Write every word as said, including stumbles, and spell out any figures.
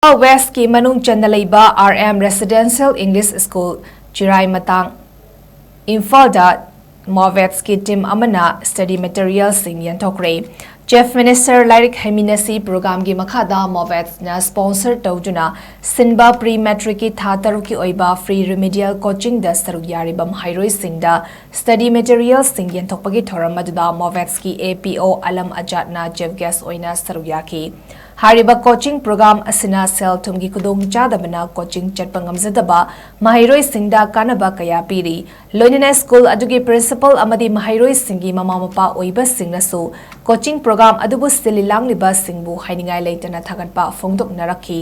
ꯏꯝꯐꯥꯜ ꯋꯦꯁꯀꯤ ꯃꯅꯨꯡ ꯆꯟꯅ ꯂꯩꯕ R M residential English school ꯆꯤꯔꯥꯏ ꯃꯇꯥꯡ ꯏꯝꯐꯥꯜꯗ ꯃꯣꯚꯦꯠꯁꯀꯤ ꯇꯤꯝ ꯑꯃꯅ ꯁ꯭ꯇꯗꯤ ꯃꯦꯇꯔꯤꯌꯦꯜꯁꯤꯡ ꯌꯦꯟꯊꯣꯛꯈ꯭ꯔꯦ꯫ ꯆꯤꯐ ꯃꯤꯅꯤꯁꯇꯔ ꯂꯥꯏꯔꯤꯛ ꯍꯩꯃꯤꯟꯅꯁꯤ ꯄ꯭ꯔꯣꯒ꯭ꯔꯥꯝꯒꯤ ꯃꯈꯥꯗ ꯃꯣꯚꯦꯠꯁꯅ ꯁ꯭ꯄꯣꯟꯁꯔ ꯇꯧꯗꯨꯅ ꯁꯤꯟꯕ ꯄ꯭ꯔꯤ ꯃꯦꯇ꯭ꯔꯤꯛꯀꯤ ꯊꯥ ꯇꯔꯨꯛꯀꯤ ꯑꯣꯏꯕ ꯐ꯭ꯔꯤ ꯔꯤꯃꯤꯗꯤꯌꯦꯜ ꯀꯣꯆꯤꯡꯗ ꯁꯔꯨꯛ ꯌꯥꯔꯤꯕ ꯃꯍꯩꯔꯣꯏꯁꯤꯡꯗ ꯁ꯭ꯇꯗꯤ ꯃꯦꯇꯔꯤꯌꯦꯜꯁꯤꯡ ꯌꯦꯟꯊꯣꯛꯄꯒꯤ ꯊꯧꯔꯝ ꯑꯗꯨꯗ ꯃꯣꯚꯦꯠꯁꯀꯤ ꯑꯦ ꯄꯤ ꯑꯣ ꯑꯂꯝ ꯑꯖꯥꯗꯅ ꯆꯤꯐ ꯒꯦꯁ ꯑꯣꯏꯅ ꯁꯔꯨꯛ ꯌꯥꯈꯤ꯫ ꯍꯥꯏꯔꯤꯕ ꯀꯣꯆꯤꯡ ꯄ꯭ꯔꯣꯒ꯭ꯔꯥꯝ ꯑꯁꯤꯅ ꯁꯦꯜ ꯊꯨꯝꯒꯤ ꯈꯨꯗꯣꯡꯆꯥꯗꯕꯅ ꯀꯣꯆꯤꯡ ꯆꯠꯄ ꯉꯝꯖꯗꯕ ꯃꯍꯩꯔꯣꯏꯁꯤꯡꯗ ꯀꯥꯟꯅꯕ ꯀꯌꯥ ꯄꯤꯔꯤ꯫ ꯂꯣꯏꯅꯅ ꯁ꯭ꯀꯨꯜ ꯑꯗꯨꯒꯤ ꯄ꯭ꯔꯤꯟꯁꯤꯄꯜ ꯑꯃꯗꯤ ꯃꯍꯩꯔꯣꯏꯁꯤꯡꯒꯤ ꯃꯃꯥ ꯃꯄꯥ ꯑꯣꯏꯕꯁꯤꯡꯅꯁꯨ ꯀꯣꯆꯤꯡ ꯄ꯭ꯔꯣꯒ꯭ꯔꯥꯝ ꯑꯗꯨꯕꯨ ꯁꯤꯜꯂꯤ ꯂꯥꯡꯂꯤꯕꯁꯤꯡꯕꯨ ꯍꯥꯏꯅꯤꯡꯉꯥꯏ ꯂꯩꯇꯅ ꯊꯥꯒꯠꯄ ꯐꯣꯡꯗꯣꯛꯅꯔꯛꯈꯤ꯫